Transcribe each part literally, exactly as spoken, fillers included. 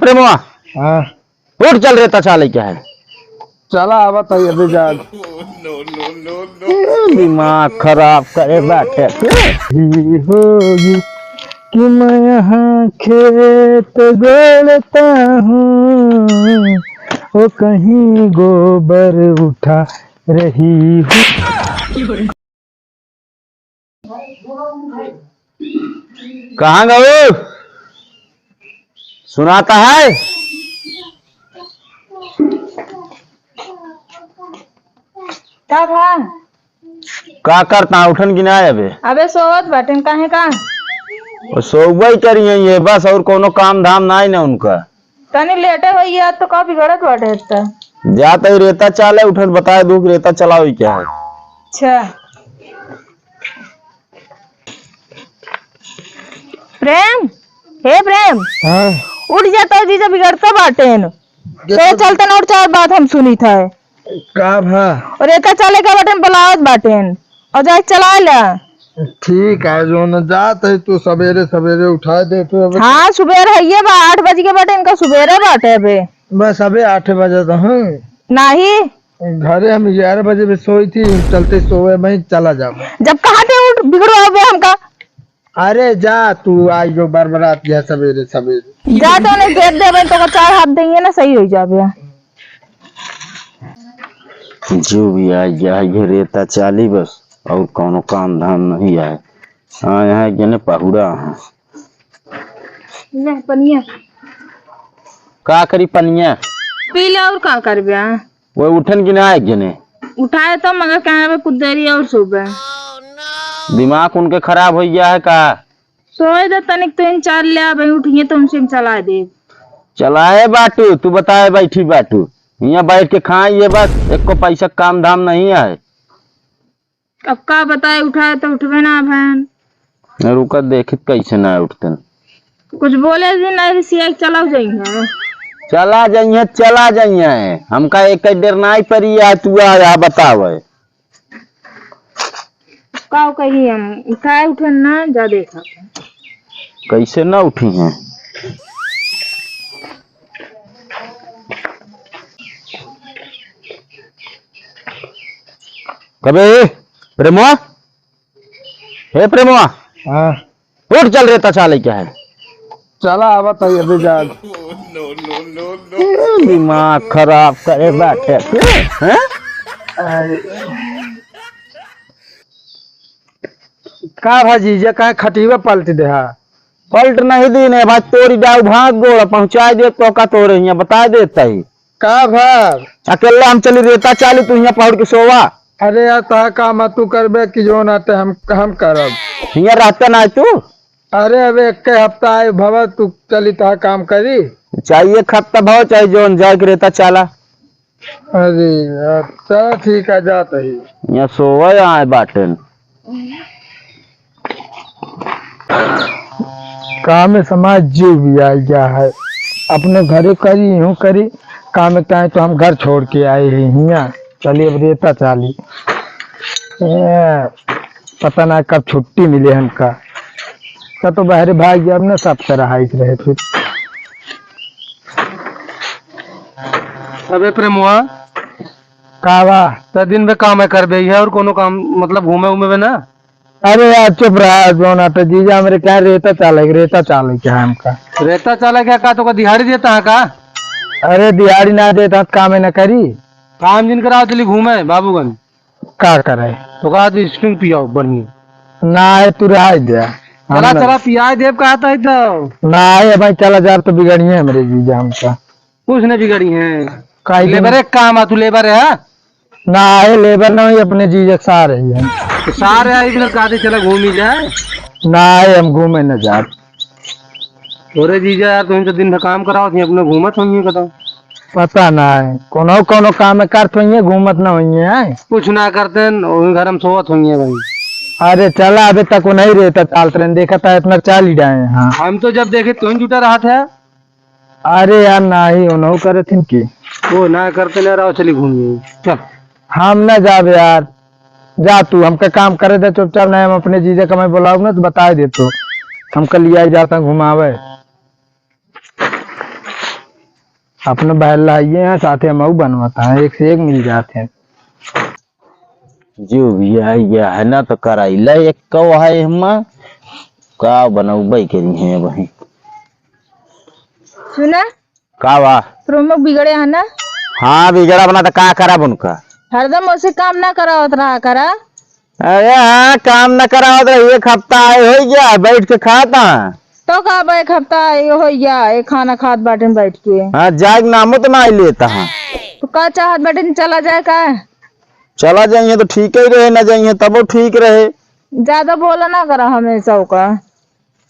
प्रेमवा। हाँ। उठ, चल रे, तछा लेके है। चला, आवत है, अभी जा। दिमाग खराब करे बैठे। ही होगी कि मैं यहाँ खेत गोड़ता हूँ, वो कहीं गोबर उठा रही हूँ। कहाँ गऊ? सुनाता है? का भा? का करता? उठन कि ना अबे? अबे सोवत बाटेन, काहे का? वो सोवबे ही करी है ये बस, और कोनो काम धाम ना है ना उनका। तनी लेटे होई यार, तो का बिगड़त बाटे इतना? जा तई रेता चाले, उठन बताए दू कि रेता चलाओ ही क्या है। अच्छा। प्रेम, हे प्रेम। हाँ। उठ जा, तो जीजा बिगड़ता बाटेन। तो चलते ना और चार बात हम सुनी था। का भा? और रेता चाले का बाटेन बुलावत बाटेन। और जाए चला ला। ठीक है, जो न जात है तू सबेरे सबेरे उठा दे तू अब। हाँ, सुबेर है ये बा, आठ बज के बाटे, इनका सुबेरे बाटे अबे। बस अबे आठ बजे तो हैं। नाही। घरे हम ग्यारह बजे भी सोई थी, चलते सोवे में चला जाओ। जब कहा थे उठ बिगड़ो अबे हमका। अरे जा तू, आई जो बरबरात गया सबेरे सबेरे। जा तो उन्हें घेर देबे तो का चार हाथ देंगे ना, सही हो जाबे। जो भी आ गया है, ये रेता चाली बस, और कौनो काम धाम नहीं आए। हाँ, यहाँ एक जने पहुड़ा हैं। ले पनिया। का करी पनिया? पी ले, और का करबे? वो उठन कि ना एक जने? उठाए तो, मगर कहाँ पे कुछ देरी और सोबे। दिमाग उनके खराब हो गया है का? सोए दे तनिक, तो इन चार ले आबे, उठिए तो उनसे हम चला दे। चलाए बाटू, तू बताए बैठी बाटू। यहाँ बैठ के खाए ये बस, एको पैसा काम धाम नहीं है। अब का बताए, उठाए तो उठबे ना भैन। रुका देखित कैसे ना उठतन। कुछ बोले भी नहीं, रिसिया चला जाइए। चला जाइए, चला जाइए। हमका एक डेर नाई परी है, तू आ, आ बतावे। का कही हम, उठाए उठन ना, जा देखा। कैसे ना उठी हैं? कबे, प्रेमवा? हे प्रेमवा? हाँ। उठ, चल रेता चाले क्या है? चला, आवत है, अभी जा। दिमाग खराब करे बैठे। हैं? अरे। का भाजी, जे काहे खटीवा पलट देहा? पलट नहीं दीन है भाई, तोरी डाउ भाग गोड़ पहुँचाए दे तो का तोरे हियाँ बताए देता ही। का भर? अकेले हम चली रेता चाली, तू हियाँ पहुँच के सोवा। अरे यार, तहा काम तू करबे कि जो ना ते हम, हम करब। हियाँ रहते ना तू? अरे अब एक हफ्ता आए भवा, तू चली तहा काम करी। चाहे एक हफ्ता भवा, चाहे जौन जाए के रेता चाला। अरे यार, चला ठीक है, जात ही। यहाँ सोवे आए बाटेन। काम में समाज जीव भी आ गया है, अपने घरे करी, यूं करी, काम में कहें तो हम घर छोड़ के आए हैं हियाँ, चलिए अब रेता चाली। ए, पता ना कब छुट्टी मिले हमका, तब तो बहरे भाग गया, अब ना सब तरह हाइट रहे फिर। अबे प्रेमुआ, का बा? त दिन में काम है करबे है और कोनो काम, मतलब घूमे उमे बे ना? अरे यार चुप रहा, जो ना तो जीजा हमरे क्या रेता चाले, रेता चाले क्या है हमका? रेता चाले क्या का, तो का दिहाड़ी देता है का? अरे दिहाड़ी ना देता तो काम है ना करी। काम जिन कराओ चली घूमे बाबूगंज। का करे? तो का आज स्ट्रिंग पियाओ बढ़िया। ना है तू रहा दे। चला हम ना चला पियाए देव कहता है तो। ना है भाई चला जा तो बिगड़िए हमरे जीजा हमका। कुछ नहीं बिगड़ी है। काहे लेबर एक काम आ, तू लेबर है, हाँ? ना है, लेबर ना है, अपने जीजा के सार है हम। तो सार है, इधर कहते चला घूमी जाए। ना है, हम घूमे न जात। तोरे जीजा यार, तुम तो दिन भर काम कराओ, तुम अपने घूमत होइए कदम। पता ना है, कोनो कोनो काम में करत होइए, घूमत ना होइए, हैं? कुछ ना करते हैं, वही घर में सोवत होइए भाई। अरे चला, अबे तक वो नहीं रहता, चालत रहे, देखा था इतना चाल ही डाए, हाँ। हम तो जब देखे तुम जुटा रहा था। अरे यार, नाही, उनहु करे थिन की। वो ना करते ना रहो, चली घूमी। चल। हम ना जाबे यार। जा तू, हमका काम करे दे चुपचाप, नहीं हम अपने जीजा का मैं बुलाऊंगा तो बताए दे तू। हम कल लिया जाता घुमावे। अपने बहला ये हैं, साथे हम बनवाता है, एक से एक मिल जाते हैं। जो भी है, ये है ना तो कराई ले, एक कौ है हमा, का बनौबे करी है वही। सुना? का बा? प्रमुख बिगड़े है ना? हाँ, बिगड़ा बना तो का करब उनका? हरदम उसे काम ना करावत रहा करा। अरे हाँ, काम न करावत रही, एक हफ्ता आए हो गया, बैठ के खाता। तो का बा, एक हफ्ता आए हो गया, एक खाना खात बाटेन बैठ के। हाँ, जाए के नामो तो ना लेता है। तो का चाहत बाटेन, चला जाए का? चला जाइए तो ठीक ही रहे, ना जाइए तबो ठीक रहे। ज्यादा बोला ना करा हमेशा ओका।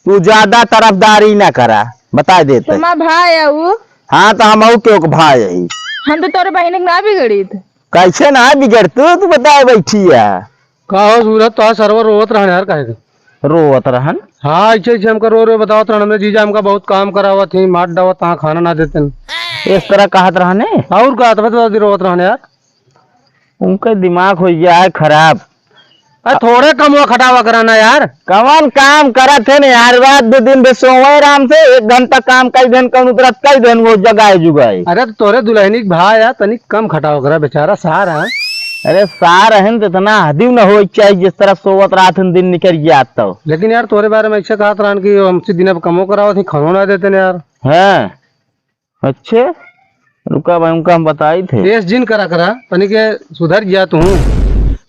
तू ज्यादा तरफदारी ना करा, बता देते। तुम्हार भाई है उ? हाँ, तो हम अउ क्यों के भाई है? हम तो तोरे बहिन के ना बिगड़ित। कैसे ना बिगड़ तू, तू बताए बैठी है। का हो सूरज, तो आज सरवा रोवत रहन यार, काहे के? रोवत रहन? हाँ, ऐसे, ऐसे हमका रो रो बतावत रहन, हमरे जीजा हमका बहुत काम करावत ही, मार डावत, हाँ, खाना ना देते। इस तरह कहत रहने? और का, तब तो रोवत रहन यार। उनका दिमाग हो गया है खराब। अरे थोड़े कमवा खटावा करा ना यार। कवन काम करत है ना यार, रात दो दिन बे सोवे आराम से, एक घंटा काम कई दिन कौन उतरत, कई दिन वो जगाए जुगाए। अरे तो तोरे दुल्हनी के भाई है, तनिक कम खटावा करा, बेचारा सार है। अरे सार है तो इतना हदियो न हो चाहिए, जिस तरह सोवत रात दिन निकल गया तो। लेकिन यार तोरे बारे में ऐसे कहत रहन कि हमसे दिन अब कमो करावत ही, खानो ना देते ना यार। हाँ। अच्छे, रुका भाई, उनका हम बताई थे। पेश जिन करा करा, तनी के सुधर गया तू।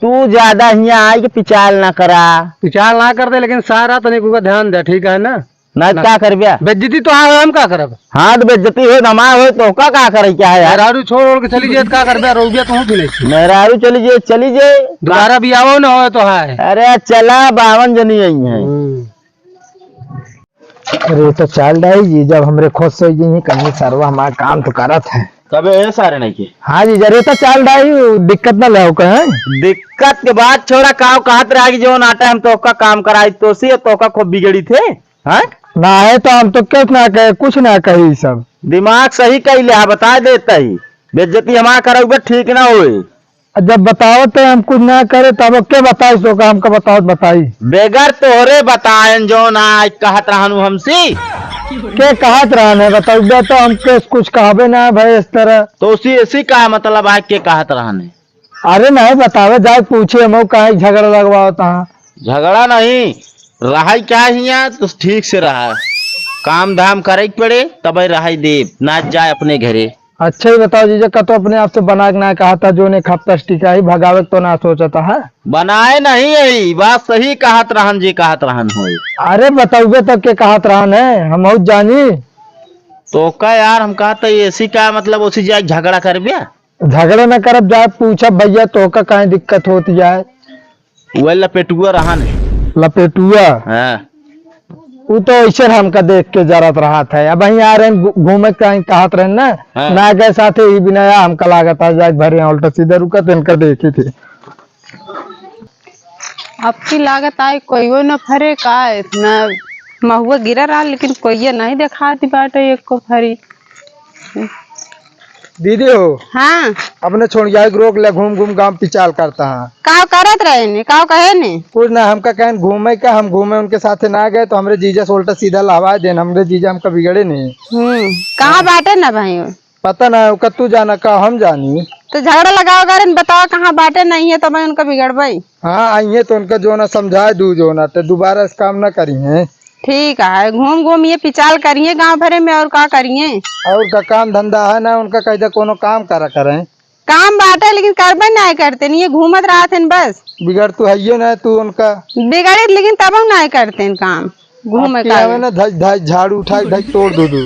तू ज्यादा हियाँ आई के पिचाल ना करा। पिचाल ना कर दे, लेकिन सारा तनी को ध्यान दे, ठीक है ना? ना, ना। का करब्या? बेइज्जती तो हाँ, हम का करब? हाँ, तो बेइज्जती हो, हमार हो, तो का, का करे, क्या है यार? मेहरारू छोड़ ओढ़ के चली जाए, तो का करब्या? रोब्या तो हूँ भी नहीं। मेहरारू चली जाए, चली जाए। दोबारा भी आवो ना हो तो है। अरे चला, बावन जनी आई है। हम्म। अरे तो चल रही जी, जब हमरे खुश हो गई, कहीं सरवा हमारा काम तो करत है। तबे ए सारे नहीं के। हाँ जी, जरे तो चल रही, दिक्कत ना लाओ कहें। दिक्कत के बात छोड़ा, काव कहत रहा कि जो नाटा हम तोहका काम कराई, तोसी तोहका खूब बिगड़ी थे, हाँ? ना है तो हम तो कुछ ना कहे, कुछ ना कही सब। दिमाग सही कही ले, हाँ, बता देता ही, बेइज्जती हमारा करउबे ठीक ना होए। जब बतावत है हम कुछ ना करे, तब के बताई, सो का हमका बतावत बताई। बेगर तोहरे बताएन जौन आज कहत रहनु हमसे। के कहत रहन है, बताउबे तो हमके कुछ कहबे ना भाई इस तरह। तो उसी, इसी का मतलब आज के कहत रहन है? अरे नहीं बतावे, जाए पूछे हम काहे झगड़ा लगवावत हाँ। झगड़ा नहीं, रहाई क्या हियाँ तो ठीक से रहा, काम धाम करे के पड़े तब रहाई देब, ना जाए अपने घरे। अच्छा ही बताओ जीजा, का तो अपने आप से बना के ना कहा था, जो ने खपतस टिका ही भगावे के तो ना सोचता है। बनाए नहीं है, बात सही कहत रहन जी, कहत रहन होई। अरे बतौबे तक के कहत रहन है, हम बहुत जानी। तो का यार, हम कहत है ऐसी का मतलब, उसी जाए झगड़ा करबे? झगड़ा ना करब, जाए पूछब भैया तो का काहे दिक्कत होती जाए। वह लपेटुआ रहन है। लपेटुआ? हाँ। उ तो ऐसे हमका देख के जरत रहत है। अब वहीं आ रहे हैं, घू-, घूमे कहीं कहत रहे ना, हाँ। ना गए साथे ही बिना या हमका लागत है, जाए भरे हैं उल्टा सीधा रुका तो इनका देखी थी। अब की लागत आए कोई वो न फरे का, इतना महुआ गिरा रहा, लेकिन कोई ये नहीं देखाती बाटे एक को फरी। दीदी हो। हाँ। अपने छोड़िया के रोक ले, घूम घूम गाँव पिचाल करता है। काव करत रहे ने, काव कहे ने? कुछ ना, हमका कहेन घूमे का, हम घूमे उनके साथे ना गए तो हमरे जीजा से उल्टा सीधा लहवा देन, हमरे जीजा हमका बिगड़े नहीं। हम्म, कहाँ बाटे ना भाई? पता ना, ओका तू जाना का हम जानी। तो झगड़ा लगाओ करे न, बताओ कहाँ बाटे नहीं है तो मैं उनका बिगड़बई। हाँ, आइए तो उनका जो ना समझाए दू जो ना, तो दोबारा इस काम ना करी हैं। ठीक है, घूम घूम ये पिचाल करिए गाँव भरे में, और का करिए? और का काम धंधा है ना उनका, कह दे कोनो काम करा करें। काम बाटे लेकिन करबे ना करते, नहीं ये घूमत रहत हैं बस। बिगड़ तू हइये ना तू उनका। बिगड़े लेकिन तब ना करते हैं काम, घूमे अब की का आवे है। ना धज धज झाड़ू उठाई धज तोड़ दू दू।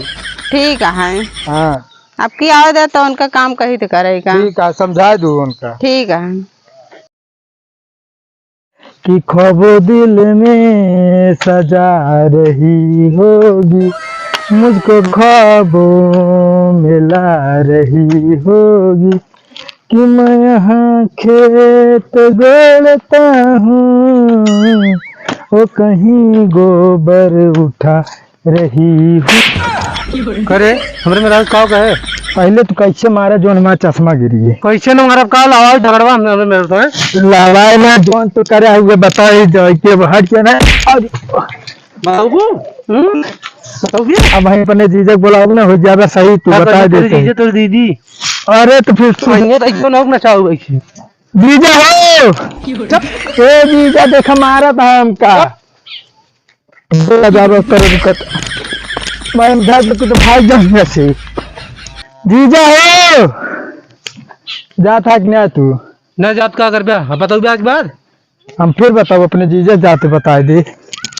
ठीक है। हाँ। अब की आवे दे तो उनका काम कही तो करे का। ठीक है, समझाए दू उनका। ठीक है। कि ख्वाबों दिल में सजा रही होगी, मुझको ख्वाबों में ला रही होगी, कि मैं यहाँ खेत गोड़ता हूँ, वो कहीं गोबर उठा रही हूँ। करे, हमरे मेहरारू काव कहे? पहले तो कैसे मारा जोन हमारा चश्मा गिरी है। कैसे न मारब, का लावा झगड़वा हमरे मेहरारू तो है? लावा ना जोन तो करे हुए बताई जाए के हट के ना। और बताओ को? हम्म? बताओ भी? अब वहीं अपने जीजा के बुलाओ ना, हो ज्यादा सही, तू हाँ, बता पहले दे तेरे सही। जीजा, तेरे दीदी। अरे तो फिर तू तो भैया तो क्यों ना होना चाहो भाई? जीजा हो! ए जीजा, देख मारा था हमका। बोला जाबो करो दिक्कत। मैं घर से तू तो भाग जा यहाँ से। जीजा हो! जा था कि ना तू? ना जात का कर बे? हाँ, बताओ बे आज के बाद। हम फिर बताओ, अपने जीजा जाते बता दे।